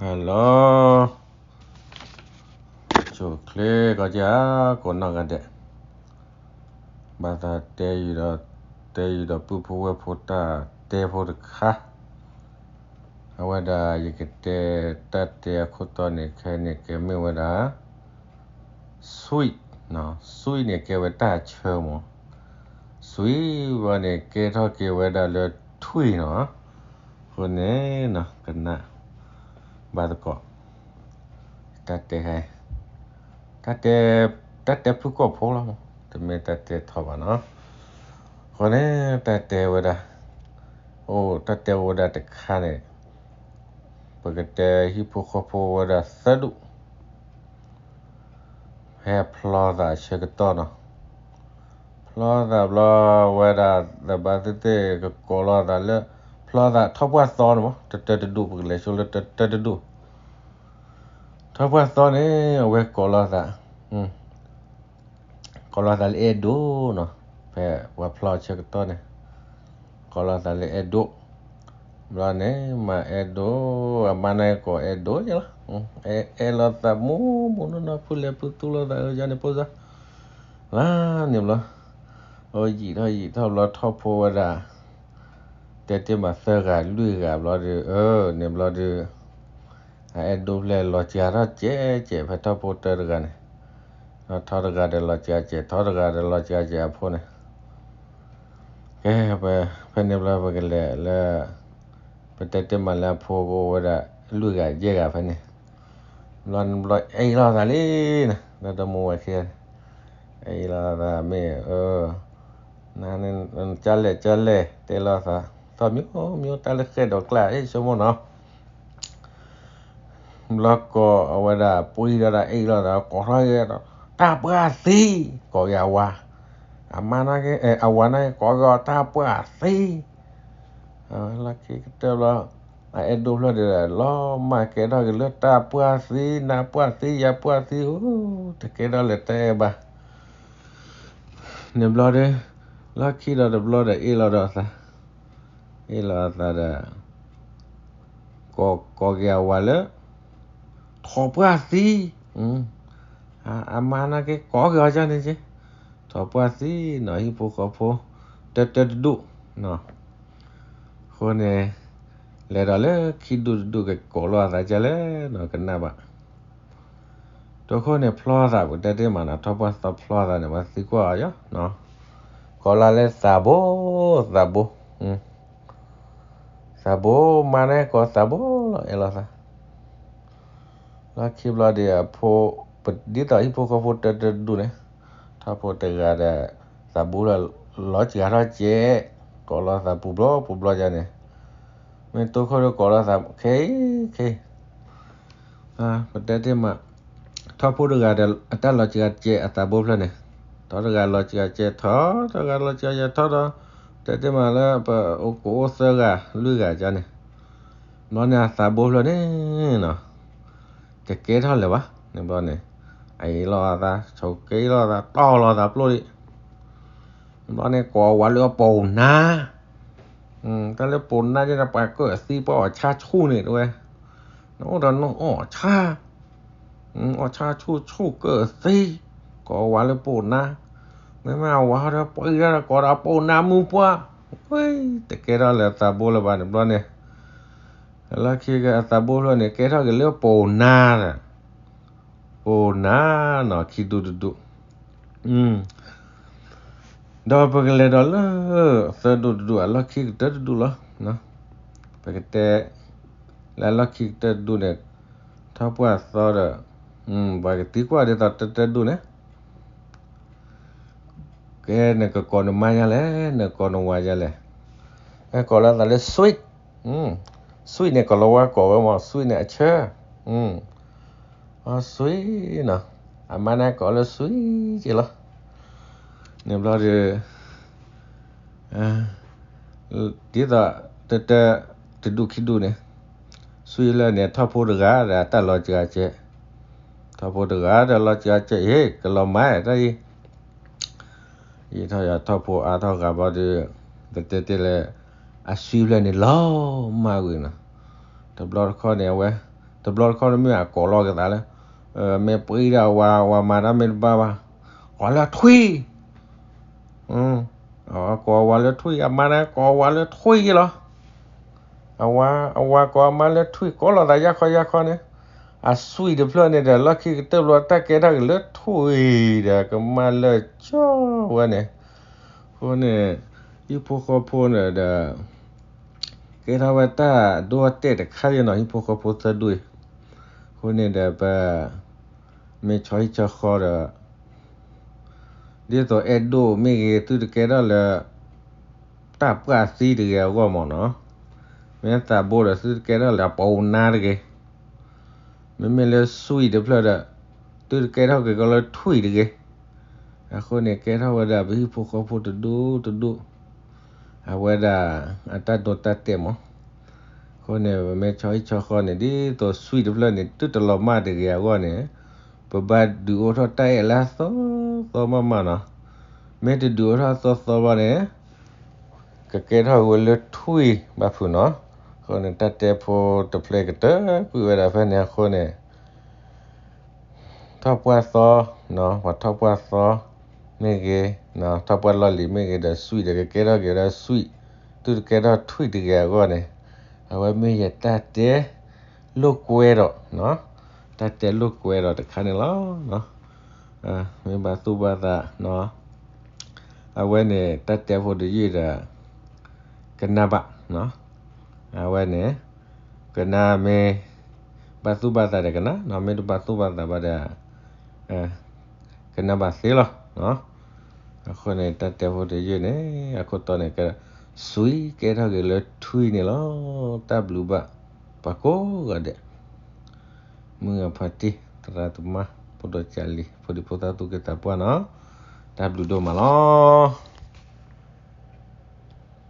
Hello, ဆိၣ်ချ့ကီးက့ၤဧါ, ကိးနီၢ်ဂၤဒဲး, ဘၣ်သးတဲယုာ်ဒီး, တဲယုာ်ဒီးပုၢ်ဖိဝဲၢ်ဖိတၢ်တဲဖိတခါ, အဝဲဒၣ်ယကတဲတၢ်တဲအခိၣ်တီန့ၣ် ခဲအံၤန့ၣ်ကဲမ့ၢ်ဝဲဒၣ် sweet, sweet န့ၣ်ကဲဝဲတၢ်ဆၢမး, sweet ဘၣ်န့ၣ် ကဲထီၣ်က့ၤဝဲဒၣ်လၢထွံၣ်နီၤ, အဃိန့ၣ် ကနၣ်ဘၣ်သကိး, တၢ်တဲ, တၢ်တဲဖုၣ်ကိာ်ဖိလီၤ, တမ့ၢ်တၢ်တဲထီဘၣ်နီၤ, အဃိန့ၣ် တၢ်တဲဝဲဒၣ်, အိၣ်တၢ်တဲဝဲဒၣ်တခါန့ၣ်, ပကတဲဟံၣ်ဖိဃီဖိဝဲဒၣ်သၢဒူၣ် ဟဲဖျီသးဆၢကတီၢ်နီၤ, ဖျီသးဘျီဝဲဒၣ် သဘၣ်သ့ၣ်သ့ၣ်ကကိးလိာ်သးလၢ ဖျီသးထီၣ်ပှၢ်သီန့ၣ်မး, တတၢတဒူၣ် ပကလဲၤဆိလၢတတၢတဒူၣ်, ထီၣ်ပှၢ်သီန့ၣ် အဝဲကိးလိာ်သး ကိးလိာ်သးလၢအဲၣ်ဒိၣ်နီၤ, ဖဲပှၤဖျီဆၢကတီၢ်န့ၣ်, ကိးလိာ်သးလၢအဲၣ်ဒိၣ်, ဘျီန့ၣ် မ့ၢ်အဲၣ်ဒိၣ်, အမါန့ၣ်ကိးအဲၣ်ဒိၣ်ယဲလီၤ, အဲၣ်လိာ်သးမူမူနီၢ်နီၢ် ဖုလဲၤဖုသူလိာ်သး အၢယါန့ၣ်ဖိစၢ်, လါန့ၣ်ဘျီ, အိၣ်ယံာ်ထီၣ်ယံာ်ထီၣ်ဘျီထီၣ်ဖိဝဲဒၣ် တဲတ့ၢ်မးသၢဂၤလွံၢ်ဂၤဘျီဒီး အၢ န့ၣ်ဘျီဒီး အအဲၣ်ဒိၣ်ဖျဲၣ်လီၤစှၤထီၣ်ကဲးကဲး ဖဲထီၣ်ဖိတၢတဂၤန့ၣ်, ထီၣ်တဂၤဒီးလီၤစှၤကဲး ထီၣ်တဂၤဒီးလီၤစှၤကဲးအဖိန့ၣ်, ကဲ ဖဲန့ၣ်ဘျီပကလဲၤလၢ ပတဲတ့ၢ်မးလၢအဖိကအိၣ်ဝဲဒၣ်လွံၢ်ဂၤယဲၢ်ဂၤဖဲန့ၣ်, ဘျီန့ၣ်ဘျီအဲၣ်လိာ်သးလံန့ၣ် ဒီးဒီမါဝၤခံဂၤ, အဲၣ်လိာ်သးမ့ၢ် အၢ နကၢ်လဲၣ်ကၢ်လဲၣ် တဲလိာ်သး သီၣ်မံမံတၢ်လၢဃဲၣ်ဒီးကျါ အ့ၣ်ဆိကမိၣ်နီၤ ဘျီကိးအဝဲဒၣ်ပှံၤဒီးဒၣ်အ့ၣ်လိာ်သး ကိးထီၣ်က့ၤဒီး တၢ်ပှၢ်သံ, ကိးက့ၤအဝၤ, အမါနာ်က့ အဝၤနာ်က့ ကိးက့ၤအီၤတၢ်ပှၢ်သံ, လီၢ်ခံကတၢၢ်ဘျီ အအဲၣ်ဒိၣ်ဖျၢၣ်ဒီး လီၤမၢ်ကဲထီၣ်က့ၤလၢတၢ်ပှၢ်သံ နၤပှၢ်သံ ယၤပှၢ်သံ အိ တကဲထီၣ်လဲၣ်တၢ်အဲၣ်ဘၣ် န့ၣ်ဘျီဒီး လီၢ်ခံဒီးတဘျီဒီးအ့ၣ်လိာ်ဒီးအသး, အ့ၣ်လိာ်အသးဒီး ကိးက့ၤအဝၤလၢ ထိးပှၢ်သံ, အမါနာ်က့ကိးက့ၤအီၤကန့ၣ်က့, ထိးပှၢ်သံနီၤ ဟံၣ်ဖိဃီဖိ တၢတၢတဒူၣ်, အဃိန့ၣ် လဲၤဒီးလၢခံဒူၣ်တဒူၣ်ကကိးလိာ်အသးကလဲၣ်နီၤ ကနၣ်ဘၣ် တိခိၣ်န့ၣ်ဖျီသး ပတဲတ့ၢ်မးနီၤ ထီၣ်ပှၢ်သီဖျီသးန့ၣ် ပှၤသံကွၢ်အီၤယီၤ, ကိးလၢသးဘိ, သးဘိ, သးဘိ မါန့ၣ်ကိးသးဘိလီၤ အဲၣ်လိာ်သး, လီၢ်ခံဘျီဒီးအဖိ, ပဒ်သိးဟံၣ်ဖိဃီဖိတၢတၢတဒူၣ်န့ၣ်, ထီၣ်ဖိတဂၤဒီး သးဘိလီၤ လီၤစှၤထီၣ်ကဲး, ကိးလိာ်သးပူၤဘျီပူၤဘျီယါန့ၣ်, မ့ၢ်တိခိၣ်ဒီးကိးလိာ်သးခဲအံၤခဲအံၤ ပတဲတ့ၢ်မး, ထီၣ်ဖိတဂၤဒီး အတၢ်လီၤစှၤကဲးအသးဘိဖျၢၣ်န့ၣ်, ထီၣ်တဂၤလီၤစှၤကဲး ထီၣ်တဂၤလီၤစှၤယဲ ထီၣ်ဒီး, တဲတ့ၢ်မးလၢပအိၣ်ကအိၣ်သၢဂၤလွံၢ်ဂၤကန့ၣ်, ဘျီန့ၣ်အသးဘိဖျၢၣ်န့ၣ်နီၤ, တကဲထီၣ်လၢၤဘၣ်န့ၣ်ဘျီန့ၣ်, အအ့ၣ်လိာ်အသး ဆိးက့လိာ်သး တီၢ်လိာ်သးပျိၢ်ဒံး ဘျီန့ၣ်ကိးဝၤလၢအပိာ်နါ, တၢ်လၢပိာ်နါဒ်န့ၣ် ပှၤကၢၣ်အသံ ပှၤအီၣ်ဆါဆူၣ်န့ၣ်တဝဲ, နအိၣ်ဒီးနအီၣ်ဆါ, အီၣ်ဆါဆူၣ်ဆူၣ်ကၢၣ်အသံ, ကိးဝၤလၢပိာ်နါ, မ့မ့ၢ်အဝၤဟီဒီးပှၤအံၤဒီးကိးဒီးပိာ်နါမုၢ်ပှၢ်, တကဲထီၣ်လၢသးဘိလၢၤဘၣ်န့ၣ်ဘျီန့ၣ်, လၢခံကသးဘိဖျၢၣ်န့ၣ် ကဲထီၣ်က့ၤလၢပိာ်နါဒီး ပိာ်နါနီၤ ခံဒူၣ်တဒူၣ်, ဒီးပကလဲၤဒီးလၢ သၢဒူၣ်တဒူၣ် အလီၢ်ခံကတၢၢ်တဒူၣ်လီၤ. ပကတဲ လၢအလီၢ်ခံကတၢၢ်တဒူၣ်န့ၣ် ထီၣ်ပှၢ်သီဒီး ပှၤကသံကွၢ်ဒ်သိးတၢတၢ်တဒူၣ်န့ၣ် ကဲ နကကိးနမါယါလဲၣ်, နကကိးနဝၤယါလဲၣ်. ကိးလီၤသးလၢ sweet, sweet န့ၣ် ကိးလီၤဝဲကိးဝဲမး sweet န့ၣ် အဆၢ, sweet နီၤ, အမါန့ၣ်ကိးလၢ sweet က့လီၤ. န့ၣ်ဘျီဒီး ဒ်သိးတၢတၢ်တဒူၣ်ခံဒူၣ်န့ၣ် sweet လၢန့ၣ် ထီၣ်ဖိတဂၤဒီးတၢ်လီၤစှၤကဲး, ထီၣ်ဖိတဂၤဒီးလီၤစှၤကဲး ဟ့ၣ် ကလီၤမၤတၢ်အံၤ ယထီၣ်ယထီၣ်ဖိအါထီၣ်ဂၤဘျီဒီး ပတဲတ့ၢ်လၢ အ sweet ဖျၢၣ်န့ၣ် လီၤမၢ်ကွံာ်နီၤ. တဘျီတခီၣ်န့ၣ် အဝဲ တဘျီတခီၣ်န့ၣ်မ့ၢ်အကိးလီၤက့ၤသးလၢ မ့ၢ်ပှ့ၤဒီးအဝၤ အဝၤမၤတၢ်မ့ၢ်တဘၣ်ဘၣ်, ကိးလၢထွံၣ်, ကိးဝၤလၢထွံၣ်, အမါန့ၣ်ကိးဝၤလၢထွံၣ်လီၤ. အဝၤ အဝၤကိးအမါလၢထွံၣ် ကိးလိာ်သးယၢ်ခီယၢ်ခီန့ၣ်, အ sweet တဖျၢၣ်န့ၣ်ဒီး လီၢ်ခံကတၢၢ်ဘျီတၢ်ကဲထီၣ်က့ၤလၢထွံၣ်ဒီး ကမၣ်လၢာ်ကၠီဝဲန့ၣ်, အဃိန့ၣ် ဟံၣ်ဖိဃီဖိန့ၣ်ဒီး ကဲထီၣ်ဝဲတၢ်ဒိတၢ်တဲာ်တခါအံၤနီၤ, ဟံၣ်ဖိဃီဖိသၢဒူၣ်အံၤ, အဃိန့ၣ်ဒီးပ မ့ၢ်ဆီဟံၣ်ဆီဃီဒီး ဒ်သိးအဲၣ်ဒိၣ်မ့ၢ်ဂ့ၤ သုတကဲထီၣ်လၢ တၢ်ပှၢ်သံတဂ့ၤအဂီၢ်မ့ၢ်နီၤ, မ့ၢ်သးဘိဒီး သုတကဲထီၣ်လၢအပူၤနါတဂ့ၤ, မ့မ့ၢ်လၢ sweet တဖျၢၣ်ဒီး သုတကဲထီၣ်က့ၤကီးလၢထွံၣ်တဂ့ၤ, အဃိန့ၣ် ကဲထီၣ်ဝဲဒၣ်ပဟံၣ်ဖိဃီဖိတဒူၣ်တဒူၣ် အဝဲဒၣ်အတၢ်ဒိတၢ်တဲာ်မး, အဃိန့ၣ် ပမ့ၢ်ဆီဟံၣ်ဆီဃီန့ၣ် ဒ်သိး sweet တဖျၢၣ်န့ၣ် သုတလီၤမၢ်တဂ့ၤအဂီၢ်န့ၣ်, ပဘၣ်ဒုးအိၣ်ထီၣ်တၢ်အဲၣ်လၢအသီသီမးမးနီၤ, မ့ၢ်တဒုးအိၣ်ထီၣ်အသီသီဘၣ်န့ၣ် ကကဲထီၣ်ဝဲလၢထွံၣ်ဘၣ်ဖုးနီၤ, အဃိန့ၣ် တၢ်တဲဖိတဖျၢၣ်ကတၢၢ်ကွံာ်ဝဲဒၣ်ဖဲန့ၣ်အဃိန့ၣ် ထီၣ်ပှၢ်သီ, ပှၤထီၣ်ပှၢ်သီမ့ၢ်ဂ့ၤ, ထီၣ်ပှၢ်လီၢ်လံၤမ့ၢ်ဂ့ၤဒီး sweet ဒီးကကဲထီၣ်က့ၤဒီး sweet, သုတကဲထီၣ်ထွံၣ်တဂ့ၤအဂီၢ်န့ၣ်, အဝဲမ့ၢ်ယတၢ်တဲလိာ်ကွဲဒီး, တၢ်တဲလိာ်ကွဲဒီးတခါန့ၣ်လီၤ. မ့ၢ်ဘၣ်သူၣ်ဘၣ်သး, အဝဲန့ၣ် တၢ်တဲဖိတယုၢ်ဒီး ကနၣ်ဘၣ်, အဝဲန့ၣ် ကနၣ်မ့ၢ်ဘၣ်သူၣ်ဘၣ်သးဒီးကနၣ်, မ့ၢ်တဘၣ်သူၣ်ဘၣ်သးဘၣ်ဒီး ကနၣ်ဘၣ်သ့လီၤ. အဃိန့ၣ် တၢ်တဲဖိတယုၢ်န့ၣ် အခိၣ်တီန့ၣ် ကဲ sweet ကဲထီၣ်က့ၤလၢထွံၣ်န့ၣ်လီၤ. တၢ်ဘျုးဘၣ်ပှၤကိးဂၤဒဲး, မုၢ်ဂၤဖါတံၢ် သရၣ်သမါ ဖိဒိၣ်ကၢ်လံၤ ဖိဒံဖိသၣ်သူၣ်က့သးပှၢ်နီၤ, တၢ်ဘျုးဒိၣ်မးလီၤ.